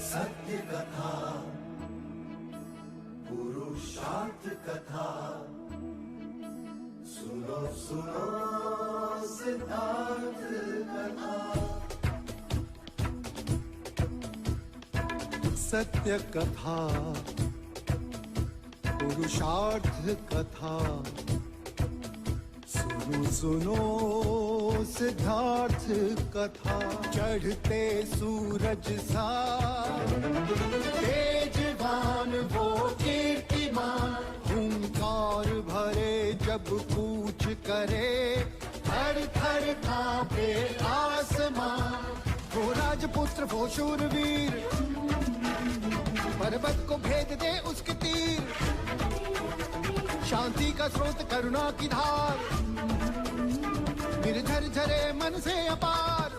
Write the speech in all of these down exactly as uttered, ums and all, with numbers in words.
सत्य कथा, पुरुषार्थ कथा, सुनो सुनो सिद्धार्थ कथा। सत्य कथा, पुरुषार्थ कथा, सुनो सुनो सिद्धार्थ कथा। चढ़ते सूरज सा तेजवान वो कीर्तिमान, हुंकार भरे जब कूच करे, थर थर कांपे आसमां। वो राजपुत्र वो शूरवीर, पर्वत को भेद दे उसके तीर। शांति का स्रोत करुणा की धार, निर्झर झरे मन से अपार।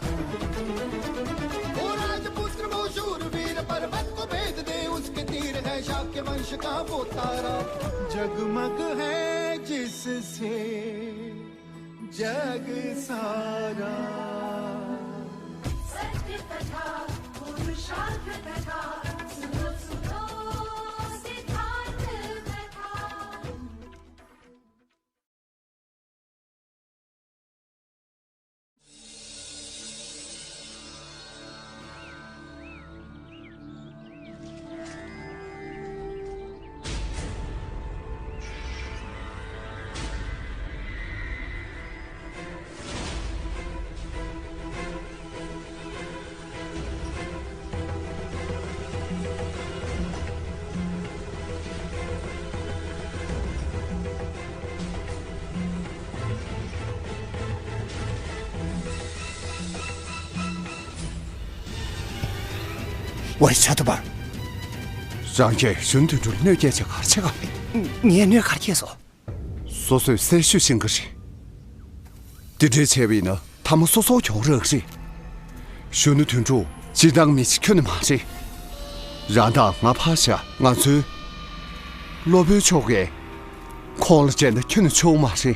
वो राजपुत्र वो शूरवीर, पर्वत को भेद दे उसके तीर। है शाक्य वंश का वो तारा, जगमग है जिससे जग सारा। सत्य कथा, पुरुषार्थ कथा, सुनो सुनो सिद्धार्थ कथा। 我是小豆包。 རང་གིས་གཞོན་དོན་གྲུབ་གནོད་སྐྱེལ་བྱས་ག་རེ་བྱེད་ག་ངས་གནོད་ག་རེ་སྐྱེལ་སོང་། སོ་སོས་གསལ་ཤོས་ཤེས་ཀྱི་རེད། དེ་འདྲའི་བྱས་པ་ཡིན་ན་མཐའ་མ་སོ་སོ་གྱོང་རག་གི་རེད། གཞོན་ནུ་དོན་གྲུབ་སྤྱིར་བཏང་མི་གཅིག་ཁྱོན་ནས་མ་རེད། རང་དང་ང་ཕར་བཞག་ང་ཚོའི་སློབ་དཔོན་མཆོག་གིས་ཁོང་ལ་འཇལ་ན་ཁྱོན་ནས་ཆོག་མ་རེད།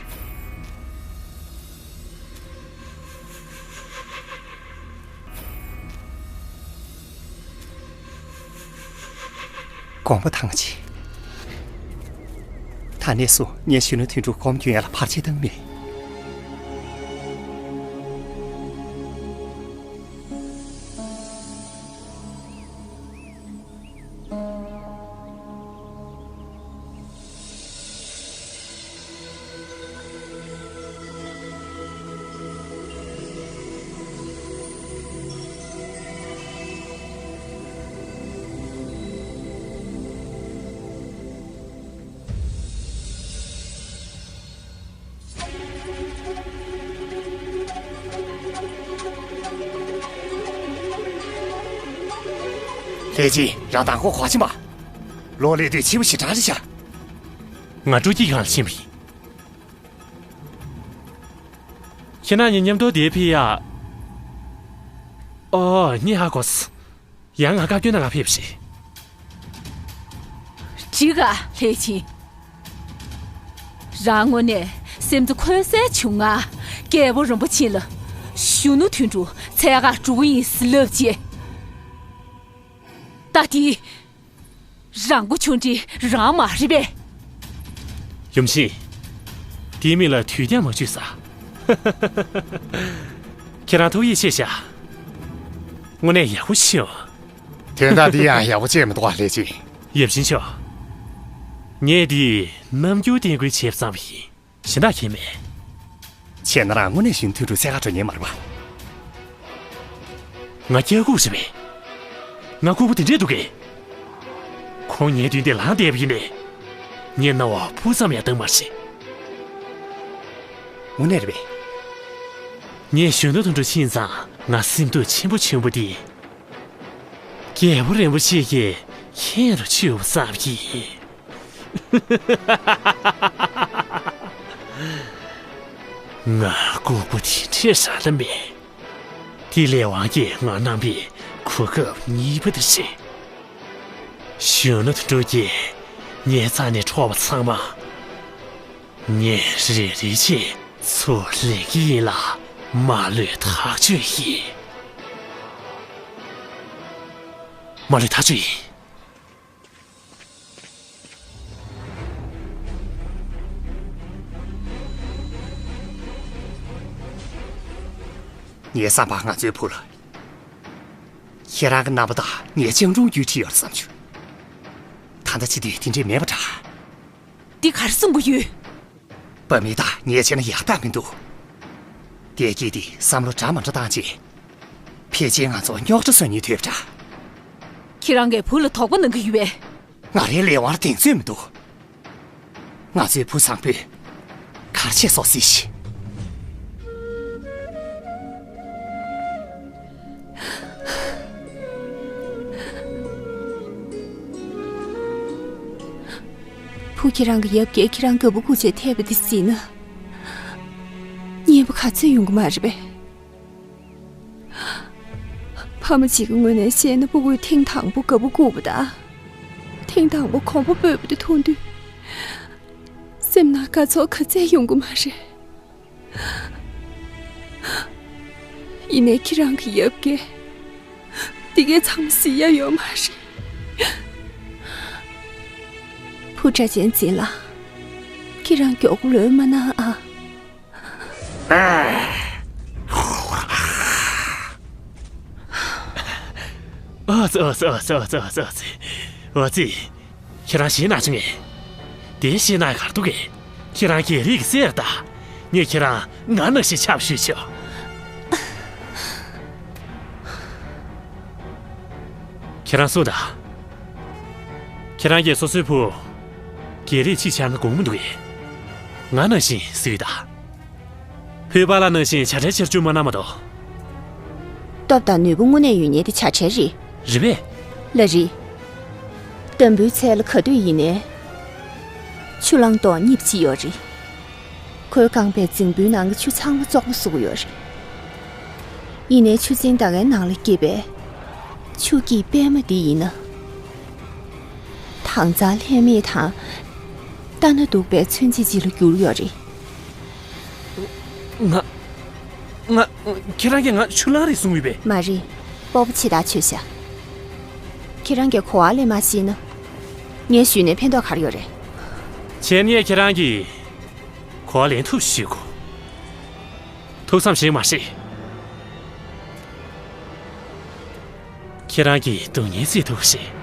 དགོངས་པ་དྭངས་ཆེ། ད་ནས་བཟུང་ངས་གཞོན་ནུ་དོན་གྲུབ་སྒོམ་སྐྱོན་ཡ་ལ་བར་ཆད་བཏང་མེད། ལྷས་སྦྱིན། རང་མདང་དགོང་ག་པར་ཕྱིན་པ། ལོག་སླེབས་དུས་ཕྱི་པོ་ཞེ་དྲག་རེད་ཤག་ང་སྤྲོ་སྐྱིད་སྒང་ལ་ཕྱིན་པ་ཡིན། ཁྱེད་རང་གཉིས་མཉམ་དུ་འདིར་ཕེབས་ཡ། ཨོ། ངས་ཧ་གོ་སོང་། ཡང་ང་བཀའ་བཀྱོན་གནང་ག་ཕེབས་པ་རེད། འགྲིག་ག་ལྷས་སྦྱིན། རང་དངོས་གནས་སེམས་ཚ་འཁོལ་གསལ་བྱུང་ང་། རྒྱལ་པོ་རིན་པོ་ཆེ་ལ་གཞོན་ནུ་དོན་གྲུབ་འཚོལ་ག་འགྲོ་གི་ཡིན་ཟེར་ལབ་རྗེས། ད་དེ་རང་མགོ་ཆུང་འདྲི་རང་མ་རེད་པས། ཡུམ་ཆེན། དེའི་མིང་ལ་དུས་འགྱངས་མ་བྱོས་ཟེར། ཁྱེད་རང་ཐུགས་ཡིད་ཆེས་ཤག་དངོས་གནས་ཡག་པོ་ཞིག་དོན་དག་འདི་ཡང་ཡག་པོ་བྱས་མི་འདུག་ཨ་ལྷས་སྦྱིན། ཡབ་ཆེན་མཆོག་ངས་འདི་རྣམ་འགྱུར་བསྟན་དགོས་བྱས་བསམ་པ་ཡིན། གཞན་དག་ཁྱད་མེད། བྱས་ན་རང་དངོས་གནས་གཞོན་ནུ་དོན་གྲུབ་འཚོལ་ག་འགྲོ་མཁན་མ་རེད་པ། ང་སྐྱག་ལྐུགས་རེད་པས། ང་ལྐུགས་པ་དེ་འདྲས་འདུག་གས། ཁོང་ངའི་མདུན་དེ་ལངས་བསྡད་པ་ཡིན་ནའི། ངས་རྣ་བ་སྤུ་ཙམ་ཡང་བཏང་མ་རེད། དངོས་གནས་རེད་པས། ངས་གཞོན་ནུ་དོན་གྲུབ་ཕྱིན་ཙང་ང་སེམས་སྡུག་ཆེན་པོ་བྱུང་བ་དེ། རྒྱལ་པོ་རིན་པོ་ཆེ་གིས་མཁྱེན་རུ་ཆུད་པ་ཙམ་གྱིས། ང་ལྐུགས་པ་དེ་འདྲས་རང་ལ་མེད། དེ་ལས་དབང་གིས་ང་རྣམ་པའི་གོ་སྐབས་གཉིས་པ་དེ་རེད། གཞོན་ནུ་དོན་གྲུབ་ཀྱིས་ངའི་རྩ་ནས་འཕྲོག་པ་ཚང་མ། ངས་རེ་རེ་བཞིན་ཚུར་ལེན་གྱི་ཡིན་ལ། མ་ལུས་ཐག་ཆོད་ཡིན། མ་ལུས་ཐག་ཆོད་ཡིན། ངའི་བསམ་པར་ང་ཚོའི་བུ་ལ། ཁྱེད་རང་གི་རྣམ་པ་དང་ངའི་སྤྱང་གྲུང་རྒྱུད་འཁྲིད་ཡོད་བསམ་བྱུང་། ད་ལྟ་བྱེད་དུས་དེ་འདྲས་མེད་པ་འདྲ། འདི་ག་རེ་གསུང་གི་ཡོད། བུད་མེད་དང་ངས་བྱས་ན་ཡག་རྟགས་མི་འདུག། བདེ་སྐྱིད་དེ་བསམ་བློ་འདྲ་མ་འདྲ་བཏང་རྗེས། ཕལ་ཆེར་ང་ཚོ་རྙོག་དྲ་བཟོ་ཉེན་ཐོན་པ་འདྲ། ཁྱེད་རང་གིས་བུ་ལ་དོགས་པ་གནང་གི་ཡོད་པས། ང་རའི་ལས་དབང་ལ་གདེང་ཚོད་མི་འདུག། ང་ཚོའི་བུ་བཟང་པོས་ག་རེ་བྱས་སོང་ཟེར་ཞིག། བུ་ཁྱེད་རང་གི་ཡབ་རྒྱལ་ཁྱེད་རང་དགའ་པོ་སྒུག་བྱས་ཐེབས་པ་འདི་གཟིགས་ན། སྙན་པོ་ག་ཚོད་ཡོང་གི་མ་རེད་པས། ཕ་མ་གཅིག་གི་ངོས་ནས་བཤད་ན་སྤུ་གུས་ཐེངས་དང་པོ་དགའ་པོ་སྒུག་པ་དང་། ཐེངས་དང་པོ་གོམ་པ་སྤོས་པ་དེ་མཐོང་དུས། སེམས་ནང་དགའ་ཚོར་ག་ཚད་ཡོང་གི་མ་རེད། ཡིན་ནའི་ཁྱེད་རང་གི་ཡབ་རྒྱལ། འདི་གའི་ཚང་མ་གཟིགས་ཡ་ཡོད་མ་རེད། བུ་སྒྲ་གཅན་འཛིན་ལགས། ཁྱེད་རང་མགྱོགས་པོ་ལོས་མ་གནང་ཨ། ཨ་ཙི་ཨ་ཙི་ཨ་ཙི། ཁྱེད་རང་ཞེད་སྣང་བྱུང་ངས། དེ་ཞེད་སྣང་གར་འདུག་གས། ཁྱེད་རང་རྒྱལ་རིགས་ཀྱི་སྲས་རེད་ད། ངས་ཁྱེད་རང་ང་ནང་བཞིན་ཆགས་པ་ཞུས་ཆོག། ཁྱེད་རང་གསུངས་དང་། ཁྱེད་རང་གིས་སོ་སོའི་བུ། རྒྱལ་རིགས་གཅིག་ཆགས་ན་དགོངས་མི་འདུག་གས། ང་ནང་བཞིན་གཟིགས་དང་། བོད་པ་ལ་ནང་བཞིན་བྱ་བྲལ་ཆེར་བཅོས་མ་གནང་མ་གཏོགས། སྟོབས་དང་ནུས་པ་དངོས་གནས་ཡོད་མཁན་དེ་བྱ་བྲལ་རེད། རེད་པས། ལགས་རེད། འདམ་བུའི་ཚལ་ལ་ག་དུས་ཡིན་ནའི། ཆུ་གླང་རྡོག་གཉིས་པ་གཅིག་ཡོད་རེད། ཁོའི་རྐང་པས་རྫིང་བུའི་ནང་གི་ཆུ་ཚང་མ་བཙོག་པ་བཟོ་གི་ཡོད་རེད། ཡིན་ནའི་ཆུ་རྫིང་ད་གའི་ནང་ལ་སྐྱེས་པའི་ཆུ་སྐྱེས་པད་མ་འདི་ཡིན་ན། དྭངས་གཙང་ལྷད་མེད་དང་། ལྟ་ན་སྡུག་པའི་མཚོན་བྱེད་ཅིག་ལ་གྱུར་ཡོད་རེད། ང་། ང་། ཁྱེད་རང་གིས་ང་ཆུ་གླང་རེད་གསུངས་ཡོད་པས། མ་རེད། སྤོབས་པ་ཆེ་ཐག་ཆོད་བཞག། ཁྱེད་རང་གིས་གོ་བ་ལེན་མ་ཤེས་ན། ངས་ཞུས་ནས་ཕན་ཐོགས་ག་རེ་ཡོད་རེད། བྱས་ན་ངས་ཁྱེད་རང་གིས་གོ་བ་ལེན་ཐུབ་ཞུ་དགོས། ཐུགས་བསམ་བཞེས་མ་ཤེས། ཁྱེད་རང་གིས་སྡུག་བསྔལ་སེལ་ཐུབ་ཤེས།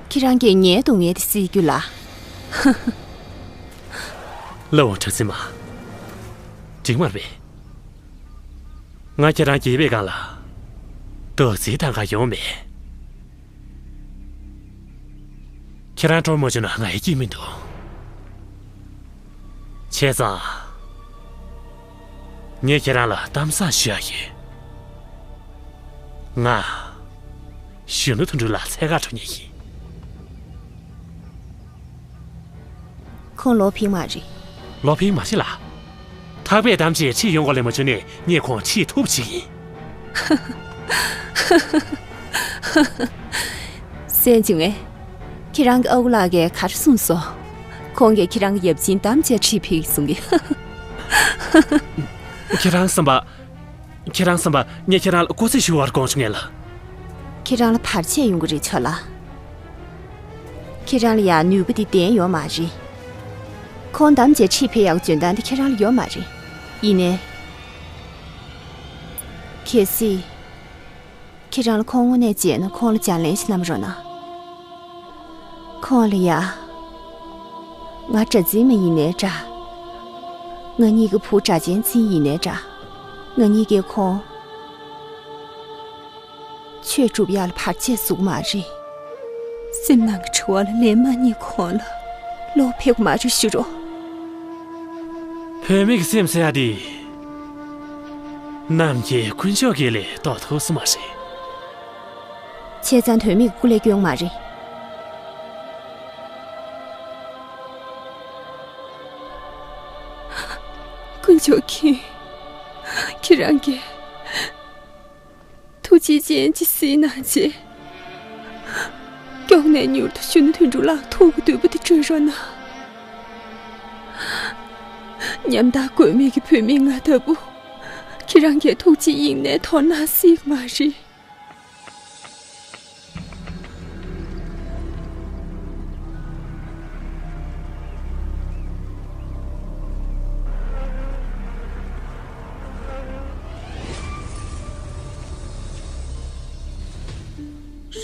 ཁྱེད་རང་གིས་ངའི་སྡུག་བསྔལ་དེ་སེལ་རྒྱུ་ལ། ལ་འོང་གྲགས་འཛིན་མ། འགྲིག་མ་རེད། ང་ཁྱེད་རང་རྒྱལ་བའི་སྒང་ལ་རྡོག་རྫིས་བཏང་ག་ཡོང་མེད། ཁྱེད་རང་སྤྲོ་མ་བྱུང་ན་ང་ཡི་སྐྱིད་མི་འདུག། བྱས་ཙང་། ངས་ཁྱེད་རང་ལ་གཏམ་བཟང་ཞུ་ཡ་ཡོད། ང་། གཞོན་ནུ་དོན་གྲུབ་ལ་འཚོལ་གར་འགྲོ་མཁན་ཡིན། ཁོང་ལོག་ཕེབས་མ་རེད། ལོག་ཕེབས་མ་རེད་ལ། ཐག་པས་དམ་བཅས་ཁྲིད་ཡོང་གོ་ལེ་མ་བྱུང་ནས་ངས་ཁོང་ཁྲིད་ཐུབ་ཅིག་ཡིན། སེམས་བྱུང་ངས། ཁྱེད་རང་གི་ཨ་ཁུ་ལགས་ཀྱིས་ག་རེ་གསུངས་སོང་། ཁོང་གིས་ཁྱེད་རང་གི་ཡབ་ཆེན་དམ་བཅས་ཁྲིད་ཕེབས་གསུང་གི། ཁྱེད་རང་བསམ་པ། ཁྱེད་རང་བསམ་པ་ངས་ཁྱེད་རང་ལ་སྐུ་རྩེད་ཞུ་བར་དགོངས་བྱུང་ངས་ལ། ཁྱེད་རང་ལ་བར་ཆད་ཡོང་གི་རེད་ཆོག་ལ། ཁྱེད་རང་ལ་ཡང་ནུས་པ་འདི་ལྡན་ཡོད་མ་རེད། ཁོང་དམ་བཅས་ཁྲིད་ཕེབས་ཡག་འཇོན་ཐང་འདི་ཁྱེད་རང་ལ་ཡོད་མ་རེད། ཡིན་ནའི། གལ་སྲིད། ཁྱེད་རང་ལ་ཁོང་དངོས་གནས་མཇལ་ན་ཁོང་ལ་ལྗགས་ལན་ཞིག་གནང་རོགས་གནང་། ཁོང་ལ་ཡ། ང་གྲགས་འཛིན་མ་ཡིན་ནའི་འདྲ། ང་གཉིས་ཀྱི་བུ་གྲགས་ཅན་འཛིན་ཡིན་ནའི་འདྲ། ང་གཉིས་ཀྱིས་ཁོང་ཆོས་སྒྲུབ་ཡག་ལ་བར་ཆད་བཟོ་གི་མ་རེད། སེམས་ནང་གི་དྲི་བ་ལ་ལན་མ་རྙེད་ཁོང་ལ་ལོག་ཕེབས་གི་མ་རེད་ཞུ་རོགས། བུད་མེད་ཀྱི་སེམས་ཟེར་ཡ་དེ། ནམ་མཁའི་དཀོན་མཆོག་གིས་ལས་ལྡོག་ཐུབ་ས་མ་རེད། བྱས་ཙང་བུད་མེད་ཀྱི་སྐུ་ལས་སྐྱོན་མ་རེད། དཀོན་མཆོག་གིས་ཁྱེད་རང་གི་ཐུགས་རྗེ་ཅན་གྱི་སྲིད་ནང་རྗེ། མགྱོགས་ནས་མྱུར་དུ་གཞོན་ནུ་དོན་གྲུབ་ལགས་ཐུགས་ཀྱི་འདོད་པ་དེ་བསྐྲུན་རོགས་གནང་། ཉམ་ཐག་དགོས་མེད་ཀྱི་བུད་མེད་ང་ལྟ་བུ། ཁྱེད་རང་གི་ཐུགས་རྗེ་དབྱིངས་ནས་དོར་ན་སྲིད་མ་རེད།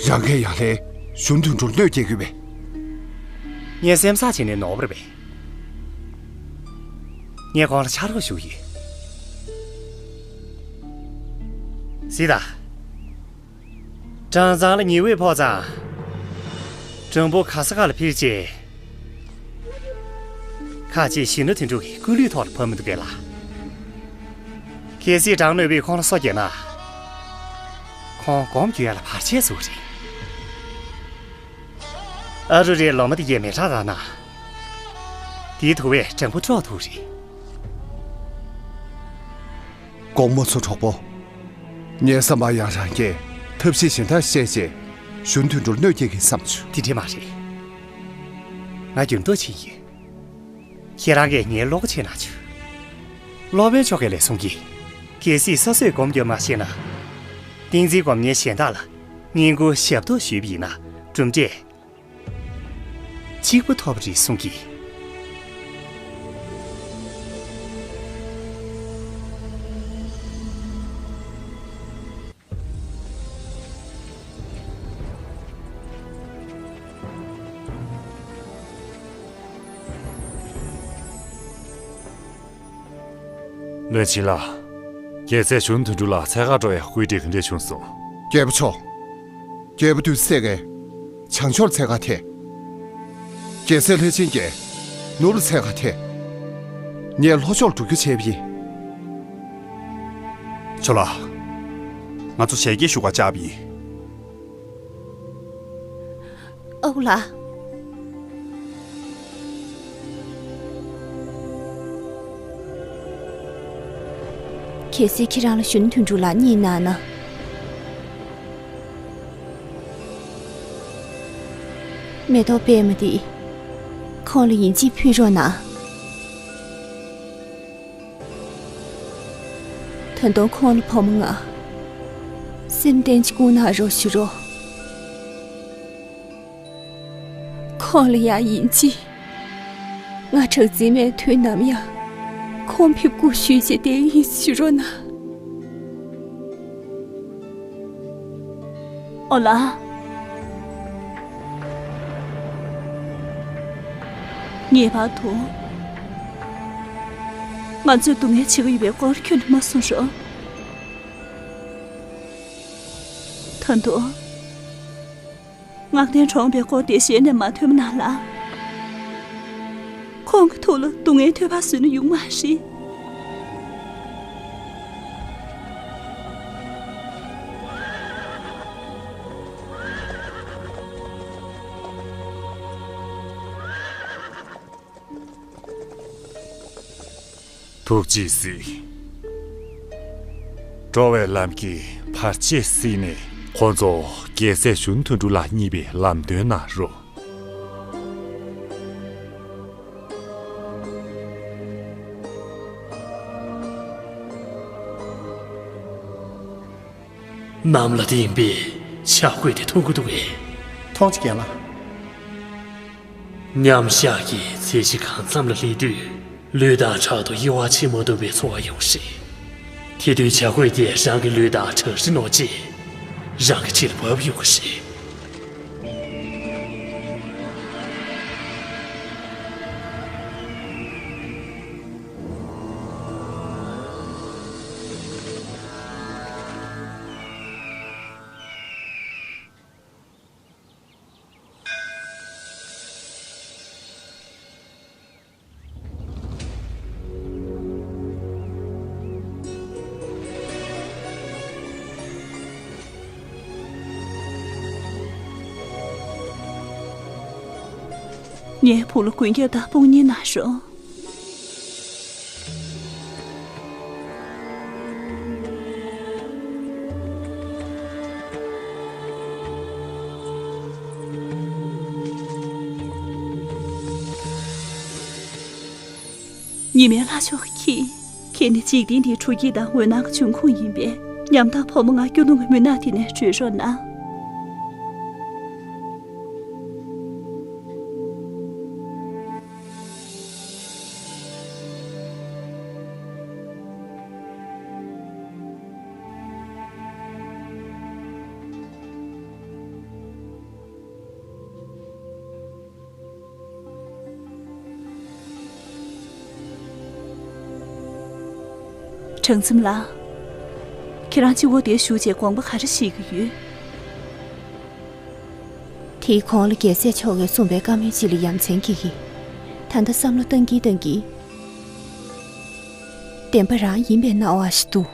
རང་གིས་ཡང་ལྷའི་གཞོན་དུད་འགྲོར་གནོད་སྐྱེལ་གྱི་ཡོད་པས། ངས་སེམས་བཟང་བྱས་ནས་ནོར་བ་རེད་པས། ངས་ཁོང་ལ་ཕྱག་རོགས་ཞུ་གི་ཡོད། གཟིགས་དང་། སྦྲང་ཚང་ལ་ཉི་འོད་ཕོག་ཙང་། སྦྲང་བུ་ག་ས་ག་ལ་འཕུར་རྗེས། ཁ་ཅིག་གཞོན་ནུ་དོན་གྲུབ་ཀྱི་སྐུ་ལུས་ཐོག་ལ་བབས་མི་འདུག་གས་ལ། གལ་སྲིད་སྦྲང་གནོད་པས་ཁོང་ལ་སོ་བརྒྱབ་ན། ཁོང་སྒོམ་རྒྱུ་ཡ་ལ་བར་ཆད་བཟོ་རེད། ཨ་རུ་རའི་ལོ་མ་དེ་གས་མེ་སྲེག་བཏང་ན། དེའི་དུ་བས་སྦྲང་བུ་དཀྲོག་ཐུབ་རེད། དགོངས་མ་ཚོམས་གྲོགས་པོ། ངའི་བསམ་པར་ཡང་རང་གིས་ཐབས་ཤེས་གཞན་དག་བཤད་རྗེས་གཞོན་དུད་འགྲོར་གནོད་སྐྱེལ་གྱི་བསམ་བྱུང་། དེ་འདྲ་མ་རེད། ང་འགྱུར་ལྡོག་ཕྱིན་ཡོད། ཁྱེད་རང་གིས་ངའི་བློ་ཁ་ཕྱེ་གནང་བྱུང་། སློབ་དཔོན་མཆོག་གིས་ལས་གསུང་གིས། གལ་སྲིད་ས་སྲོད་སྒོམ་རྒྱུ་མ་ཤེས་ན། ཏིང་འཛིན་སྒོམ་མཁན་གཞན་དག་ལ་བསྙེན་བཀུར་ཞབས་ཏོག་ཞུས་པ་ཡིན་ན་གྲུབ་འབྲས་གཅིག་པ་ཐོབ་པ་རེད་གསུང་གིས། བློན་ཆེན་ལགས། རྒྱལ་སྲས་གཞོན་དོན་གྲུབ་ལ་འཚོལ་གར་འགྲོ་བའི་བཀོད་སྒྲིག་ག་འདྲས་བྱུང་སོང་། རྒྱལ་པོ་མཆོག། རྒྱལ་པོ་དུས་གསལ་གྱིས་བྱང་ཕྱོགས་འཚོལ་གར་ཐད། རྒྱལ་སྲས་ལྷས་བྱིན་གྱིས་ནུབ་ལ་འཚོལ་གར་ཐད། ངས་ལྷོ་ཕྱོགས་འགྲོ་རྒྱུ་བྱས་པ་ཡིན། ཇོ་ལགས། ང་ཚོ་ཞལ་གྱིས་ཞུ་གར་བཅར་བ་ཡིན། ཨའུ་ལགས། གལ་སྲིད་ཁྱེད་རང་ལ་གཞོན་དོན་གྲུབ་ལགས་རྙེད་གནང་ན། མེ་ཏོག་པད་མ་འདི་ཁོང་ལ་ཡིན་གཅིག་ཕུལ་རོགས་གནང་། ད་དུང་ཁོང་ལ་བུ་མོ་ང་སེམས་གཏན་གཅིག་བསྐུར་གནང་རོགས་ཞུ་རོགས། ཁོང་ལ་ཡང་ཡིན་གཅིག་ང་གྲགས་འཛིན་མའི་དུས་ནམ་ཡང་ཁོང་ཕེབས་སྒུག་ཞུས་བྱས་བསྡད་ཡིན་ཞུ་རོགས་གནང་། ཨོ་ལ། ངེས་པར་དུ་ང་ཚོས་སྡུག་བསྔལ་བྱེད་ཀྱི་ཡོད་པའི་སྐོར་ཁྱོན་ནས་མ་གསུང་རོགས། ད་དུང་། ངག་ལྡན་གྲོངས་པའི་སྐོར་དེ་ཞལ་ནས་མ་ཐོས་པ་ན་ལ། ཁོང་གི་ཐུགས་ལ་སྡུག་བསྔལ་ཐོལ་པ་བཟོས་ན་ཡོང་མ་རེད། ཐུགས་རྗེས་གཟིགས། འགྲོ་བའི་ལམ་གྱི་བར་ཆད་སེལ་ནས། ཁོ་ཚོ་རྒྱལ་སྲས་གཞོན་དོན་གྲུབ་ལ་བརྙེས་པའི་ལམ་སྟོན་གནང་རོགས། གནམ་ལ་ལྡིང་པའི་བྱ་རྒོད་དེ་མཐོང་གི་འདུག་གས། མཐོང་ཅི་རྒན་ལགས། མཉམ་བཞག་གི་ཚེ་གཞི་གང་འཚམ་ལ་སླེབས་དུས། ལུས་དང་ཕྲག་ཏུ་དབྱེ་བ་ཕྱེ་མ་ཐུབ་པའི་ཚོར་བ་ཡོང་སྲིད། དེ་དུས་བྱ་རྒོད་དེ་རང་གི་ལུས་དང་བྲལ་རིན་ནོ་ཅེས། རང་གི་ཕྱི་ལ་བབས་ཡོང་གི་རེད། ངའི་བུ་ལ་མགོན་སྐྱབས་དང་དཔུང་གཉེན་གནང་རོགས། ཉི་མའི་ལྷ་མཆོག་གིས། དེ་ནི་འཇིག་རྟེན་འདིའི་འཕྲོ་རྒྱས་དང་འོད་སྣང་གི་འབྱུང་ཁུངས་ཡིན་པས། ཉམ་ཐག་ཕོ་མོ་ང་སྐྱོ་གདུང་གི་མུན་ནག་དེ་ནས་སྒྲོལ་རོགས་གནང་། གྲང་ཚིམ་ལགས། ཁྱེད་རང་སྤྱི་བོ་དེར་བཞུགས་བྱས་དགོངས་པ་ག་རེ་བཞེས་ཀྱི་ཡོད། དེའི་གོང་ལ་རྒྱལ་སྲས་མཆོག་གིས་གསུངས་པའི་བཀའ་མོལ་ཅིག་ལ་ཡ་མཚན་སྐྱེ་གི། ད་ལྟ་བསམ་བློ་བཏང་གིན་བཏང་གིན། བདེན་པ་རང་ཡིན་པའི་སྣང་བ་ཞིག་འདུག།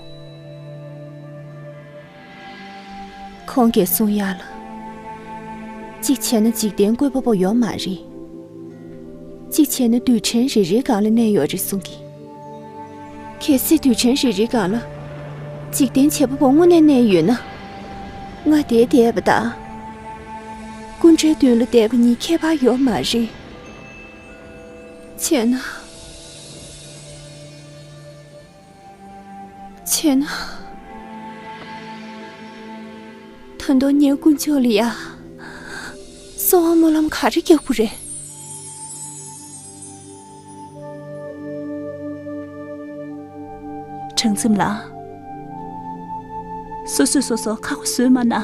ཁོང་གིས་གསུང་ཡག་ལ། གཅིག་བྱས་ན་འཇིག་རྟེན་བཀོད་པ་པོ་ཡོད་མ་རེད། གཅིག་བྱས་ན་རྡུལ་ཕྲན་རེ་རེའི་སྒང་ལ་གནས་ཡོད་རེད་གསུང་གི། གལ་སྲིད་རྡུལ་ཕྲན་རེ་རེའི་སྒང་ལ་འཇིག་རྟེན་བྱེད་པ་པོ་དངོས་གནས་གནས་ཡོད་ན། ང་འདིར་བསྡད་པ་དང་། སྐུ་འདྲའི་མདུན་ལ་བསྡད་པ་གཉིས་ཁྱད་པར་ཡོད་མ་རེད། བྱས་ན། བྱས་ན། ད་དུང་ངས་དཀོན་མཆོག་ལ་ཡ། གསོལ་བ་སྨོན་ལམ་ག་རེ་རྒྱག་དགོས་རེད། གྲང་ཚིམ་ལགས། སོ་སོས་སོ་སོར་ཁག་པོ་བཟོས་མ་གནང་།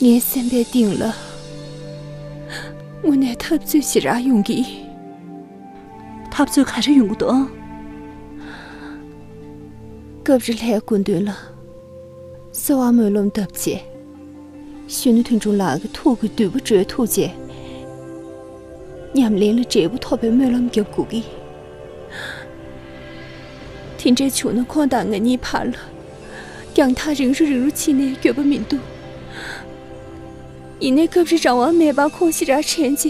ངའི་སེམས་པའི་གཏིང་ལ། དངོས་གནས་འཐབ་རྩོད་ཞེ་དྲག་ཡོང་གི། འཐབ་རྩོད་ག་རེ་ཡོང་གི་འདུག། སྐབས་རེ་ལྷའི་སྐུ་མདུན་ལ། གསོལ་བ་སྨོན་ལམ་བཏབ་རྗེས། གཞོན་ནུ་དོན་གྲུབ་ལགས་ཀྱི་ཐུགས་ཀྱི་འདུན་པ་སྒྲོལ་ཐུབ་རྗེས། ཉམས་ལེན་ལ་འབྲས་བུ་ཐོབ་པའི་སྨོན་ལམ་རྒྱབ་དགོས་ཀྱི། དེ་འདྲའི་བྱུང་ན་ཁོང་དང་ང་གཉིས་བར་ལ། རྒྱང་ཐག་རིང་རུ་རིང་རུ་ཕྱིན་ནས་འགྱོད་པ་མི་འདུག། ཡིན་ནའི་སྐབས་རེ་རང་དབང་མེད་པར་ཁོང་ཞེ་དྲག་དྲན་རྗེས།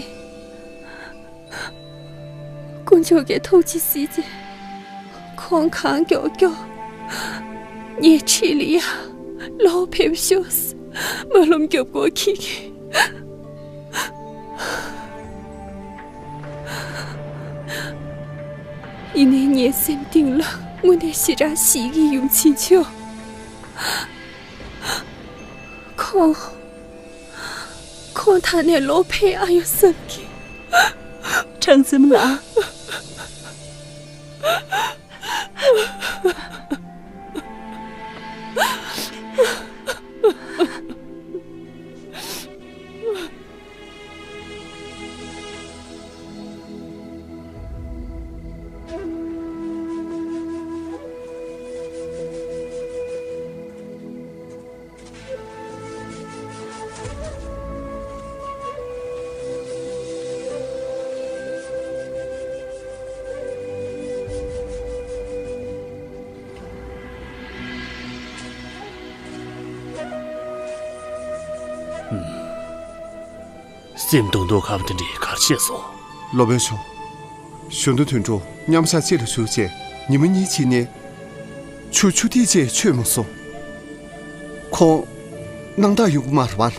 དཀོན་མཆོག་གི་ཐུགས་རྗེས་གཟིགས་རྗེས། ཁོང་གང་མགྱོགས་མགྱོགས། ངའི་འཁྲིས་ལ་ཡ། ལོག་ཕེབས་ཤོག། སྨོན་ལམ་རྒྱབ་དགོས་ཁྱེད་ཀྱིས། ཡིན་ནའི་ངའི་སེམས་གཏིང་ལ་དངོས་གནས་ཞེ་དྲག་ཞེད་ཀྱི་ཡོང་ཕྱིན་ཆོག། ཁོང་། ཁོང་ད་ནས་ལོག་ཕེབས་ཨ་ཡོང་བསམ་གི། གྲང་ཚིམ་ལགས། སེམས་སྡུག་སྡུག་ཁ་བ་དེ་འདྲའི་གར་བྱས་སོང་། སློབ་དཔོན་མཆོག། གཞོན་ནུ་དོན་གྲུབ་མཉམ་ཞག་གཅིག་ལ་བཞུགས་བྱས་ཉི་མ་གཉིས་ཕྱིན་ནས། ཆུ་ཆུ་ཐིགས་བཅས་ཆོད་མ་སོང་། ཁོང་སྣང་དག་ཡོང་གི་མ་རེད་པ།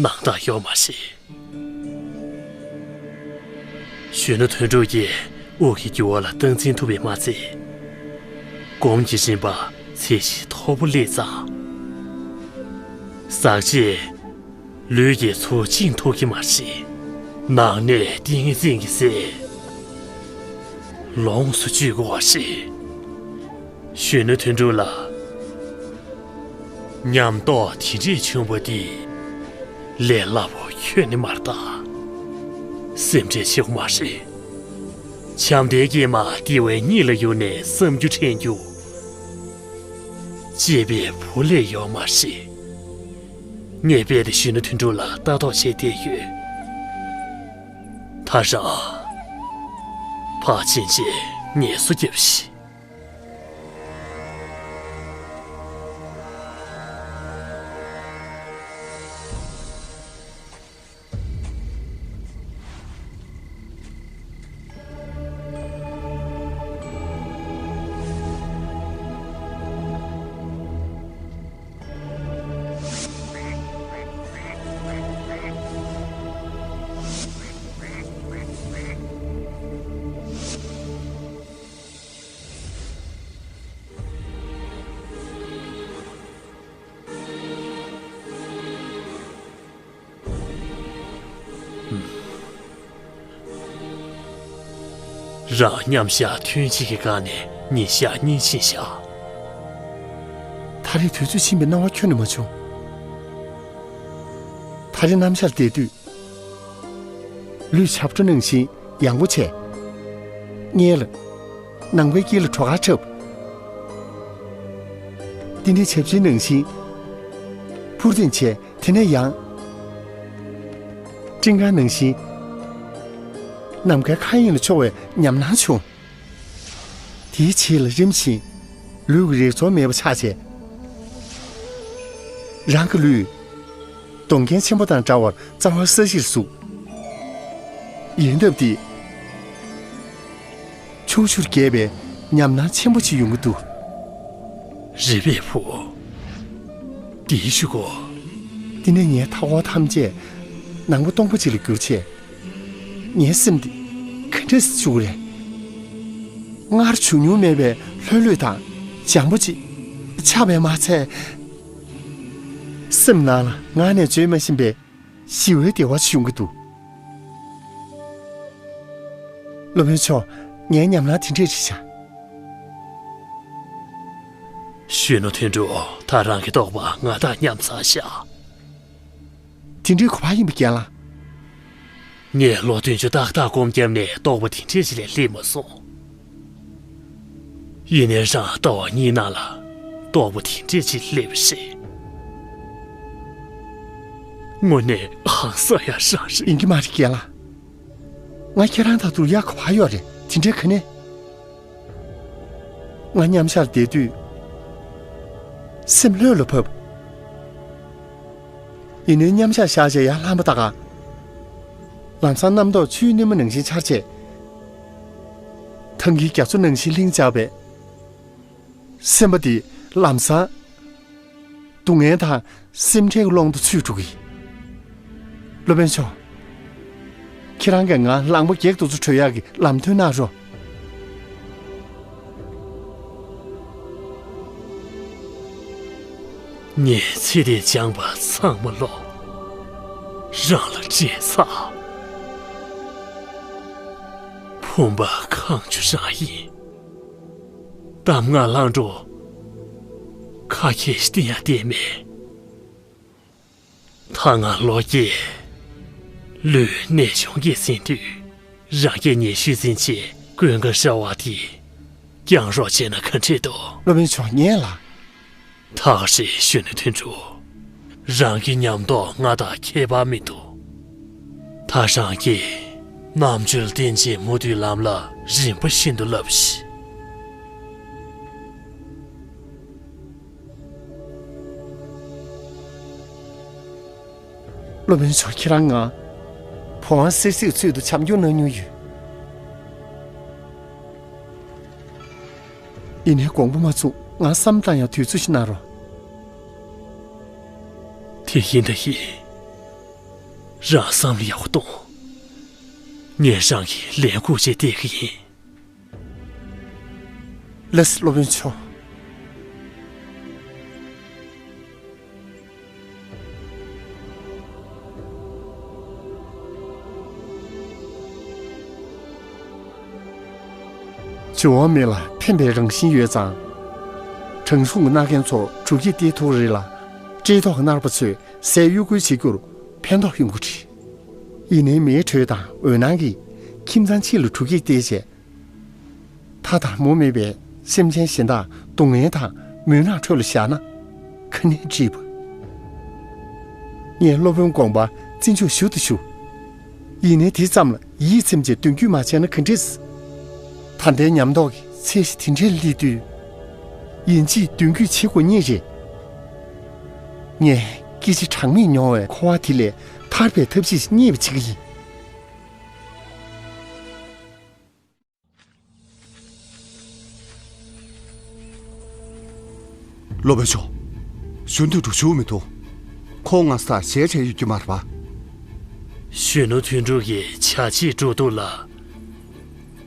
སྣང་དག་ཡོད་མ་རེད། གཞོན་ནུ་དོན་གྲུབ་ཀྱིས་དབུགས་ཀྱི་རྒྱུ་བ་ལ་སྟངས་འཛིན་ཐུབ་པས་མ་ཚད། སྒོམ་གྱི་རིམ་པ་ཚད་གཞི་མཐོ་པོ་སླེབས་ཙང་། ཟག་བཅས་ལུས་ཀྱི་ཚུལ་བཅིངས་ཐུབ་ཀྱི་མ་རེད། ནང་གནས་ཏིང་ངེ་འཛིན་གྱི་སེམས་ལོངས་སུ་སྤྱོད་དགོས་པ་རེད། གཞོན་ནུ་དོན་གྲུབ་ལགས། ཉམས་རྟོགས་དེ་འདྲས་ཆེན་པོ་འདི་ལས་སླ་པོ་ཁྱོན་ནས་མ་རེད་ད། སེམས་ཁྲལ་བྱེད་དགོས་མ་རེད། བྱམས་བརྩེའི་སྐྱེས་མ་དེ་བས་གཉིད་ལ་ཡུར་ནས་བསམ་རྒྱུ་དྲན་རྒྱུ། གཅེས་པའི་བུ་ལས་ཡོད་མ་རེད། ངས་རྦད་དེ་གཞོན་ནུ་དོན་གྲུབ་ལ་ལྟ་རྟོག་བྱས་བསྡད་ཡོད། ད་རང་ཕར་ཕྱིན་བྱས་ངལ་གསོ་རྒྱབ་ཤིག། རང་མཉམ་བཞག་ཐུན་གཅིག་གི་སྒང་ནས་ཉིན་ཞག་གཉིས་ཕྱིན་བཞག་ད་རེས་དུས་ཚོད་ཕྱིན་པའི་སྣང་བ་ཁྱོན་ནས་མ་བྱུང་། ད་རེས་གནམ་ཤར་བསྡད་དུས། ལུས་ཞབས་བྲོ་ནང་བཞིན་ཡང་པོ་བྱས། སྔས་ལ། ནང་པའི་དཀྱིལ་ལ་བྲོ་གར་འཁྲབ། འདི་ནས་བྱབས་ཆེན་ནང་བཞིན། འཕུར་ལྡིང་བྱས་དེ་ནས་ཡང་། སྤྲིན་དཀར་ནང་བཞིན། ནམ་མཁའི་མཁའ་དབྱིངས་ལ་འཕྱོ་བའི་ཉམས་སྣང་བྱུང་། དེའི་རྗེས་ལ་རིམ་བཞིན། ལུས་ཀྱི་རེག་ཚོར་མེད་པ་ཆགས་བྱས། རང་གི་ལུས། སྡོང་རྒན་ཆེན་པོ་དང་འདྲ་བར་རྩ་བ་ས་གཞིར་ཟུག་ཡལ་འདབ་འདི། ཕྱོགས་བཅུར་རྒྱས་པའི་ཉམས་སྣང་ཆེན་པོ་ཅིག་ཡོང་གི་འདུག་རེད་པས་བུ། འདིའི་གཞུག་གུ། འདི་ནས་ངའི་མཐའ་འཁོར་ཐམས་ཅད་ནང་པ་སྟོང་པ་ཅིག་ལ་གྱུར་བྱས། ངའི་སེམས་འདི་ག་འདྲས་སེ་བཅུག་རེད། སྔར་བྱུང་མྱོང་མེད་པའི་ལྷོད་ལྷོད་དང་འཇམ་པོ་ཅིག་ཆགས་པས་མ་ཚད། སེམས་ནང་ལ་ངག་ནས་བརྗོད་མ་ཤེས་པའི་ཞི་བའི་བདེ་བ་ཞིག་ཡོང་གི་འདུག་སློབ་དཔོན་མཆོག་ངའི་ཉམས་སྣང་དེ་འདྲས་རེད་བཞག་གཞོན་ནུ་དོན་གྲུབ། ད་རང་གི་རྟོགས་པ་ང་དང་མཉམ་ཚར་བཞག་དེ་འདྲའི་གོ་བ་ཡིན་པས་རྒན་ལགས། ངས་ལོ་བདུན་ཅུ་ཏག་ཏག་སྒོམ་བརྒྱབ་ནས་རྟོགས་པ་དེ་འདྲས་ཞིག་ལས་སླེབས་མ་སོང་། ཡིན་ནའི་རང་ལྟ་བ་གཉིས་ནང་ལ་རྟོགས་པ་དེ་འདྲས་ཅིག་སླེབས་པ་རེད། དངོས་གནས་ཧང་སང་ཡ་རང་རེད། ཡིན་གྱི་མ་རེད་རྒན་ལགས། ང་ཁྱེད་རང་དང་སྡུར་ཡག་ག་པར་ཡོད་རེད། དེ་འདྲའི་ག་ནས། ང་མཉམ་བཞག་བསྡད་དུས། སེམས་ལྷོད་ལ་བབས། ཡིན་ནའི་མཉམ་བཞག་བཞག་བྱས་ཡར་ལངས་པ་ད་ག་ལམ་སང་རྣམ་རྟོག་ཆུའི་སྣོན་མ་ནང་བཞིན་འཆར་བྱས། ཐང་གི་རྒྱ་མཚོ་ནང་བཞིན་ལྷིང་འཇགས་པས། སེམས་པ་འདི་ལམ་སང་སྡུག་བསྔལ་དང་སེམས་ཁྲལ་གྱི་ཀློང་དུ་ཚུད་འགྲོ་གི། སློབ་དཔོན་མཆོག་ཁྱེད་རང་གིས་ང་ལངས་པ་བརྒྱད་དུ་ཚུར་བྲོས་ཡག་གི་ལམ་སྟོན་གནང་རོགས། ངས་ཚེ་འདིར་སྦྱངས་པ་ཚང་མ་ལོག་རང་ལ་སྤྲད་ཚར། ཕུང་པོ་གང་བྱུང་རང་ཡིན། གཏམ་ངག་ལྷང་འགྲོ་ཁ་ཁྱེར་ཞིག་བསྟན་ཡང་བསྟན་མེད། ད་ང་ལོ་རྒས། ལུས་ནད་གཞུང་གིས་ཟིན་དུས། རང་རྒྱལ་ཉེ་ཤོས་ཟིན་བྱས་ཀུན་དགའ་ཧྲ་བ་དེ་བསྐྱང་རོགས་བྱས་ན་ག་འདྲས་འདུག་སློབ་དཔོན་མཆོག་ངས་ལ། ཐག་རེད་གཞོན་ནུ་དོན་གྲུབ། རང་གི་ཉམས་རྟོགས་ང་དང་ཁྱད་པར་མི་འདུག་ད་རང་གིས་རྣམ་དཔྱོད་བསྟེན་བྱས་མུ་མཐུད་ལམ་ལ་རིམ་པ་བཞིན་དུ་བསླབས་ཤིག་སློབ་དཔོན་མཆོག་ཁྱེད་རང་ང་བུ་དབང་གསེར་གཟིགས་ཚུལ་དུ་བྱམས་སྐྱོང་གནང་མྱོང་ཡོད། ཡིན་ནའི་དགོངས་པ་མ་ཚོམས། ང་བསམ་བཏང་ཡག་དུས་ཚོད་ཞིག་གནང་རོགས། དེ་ཡིན་ད་ཡིན། རང་བསམ་བློ་ཡག་པོ་གཏོང་། ངས་རང་གི་ལས་འགུལ་བྱེད་བསྡད་ཀྱི་ཡིན། ལགས་སོ་སློབ་དཔོན་མཆོག་འབྱུང་བ་མེད་ལ་ཕན་པའི་རང་བཞིན་ཡོད་ཙང་། དྲང་སྲོང་གི་མནའ་མཁན་ཚོ་གྲུ་ཁྱི་སྟེར་ཐུབ་རེད་ལ། བཀྲེས་ལྟོགས་ཀྱི་མནར་པ་ཚོས་ཟས་གཡོ་སྐོལ་བྱེད་རྒྱུར་ཕན་ཐོགས་ཡོང་གི་རེད། ཡིན་ནའི་མིའི་དྲོད་དང་འོད་སྣང་གིས་ཁྱིམ་ཚང་གཅིག་ལ་གྲུ་ཁྱི་སྟེར་བྱས། མཐའ་དང་མུ་མེད་པའི་སེམས་ཅན་གཞན་དག་སྡུག་བསྔལ་དང་མུན་ནག་ཁྲོད་ལ་བཞག་ན་ག་ནས་འགྲིག་པ། ངས་སློབ་དཔོན་དགོངས་པ་བརྩི་འཇོག་ཞུ་དང་ཞུ། ཡིན་ནའི་དེ་ཙམ་ལ་ཡིད་ཚིམ་བྱས་མདུན་སྐྱོད་མ་བྱས་ན་ག་འདྲས། ད་ལྟའི་ཉམས་རྟོགས་ཀྱི་ཚད་གཞི་དེ་འདྲས་སླེབས་དུས། ཡིན་གཅིག་མདུན་སྐྱོད་བྱེད་དགོས་ངེས་རེད། ངས་སྐད་ཆ་གྲངས་མེད་མྱོང་བའི་འཁོར་བ་དེ་ལས་ཐར་པའི་ཐབས་ཤེས་ཤིག་རྙེད་པ་བྱེད་ཀྱི་ཡིན། སློབ་དཔོན་མཆོག་གཞོན་དུ་འགྲོ་ཞུ་མི་འདུག་ཁོང་ང་ས་ཞལ་བྱས་ཡོད་ཀྱི་མ་རེད་པ། གཞོན་ནུ་དོན་གྲུབ་ཀྱིས་བྱ་བྱེད་འགྲོ་འདུག་ལ།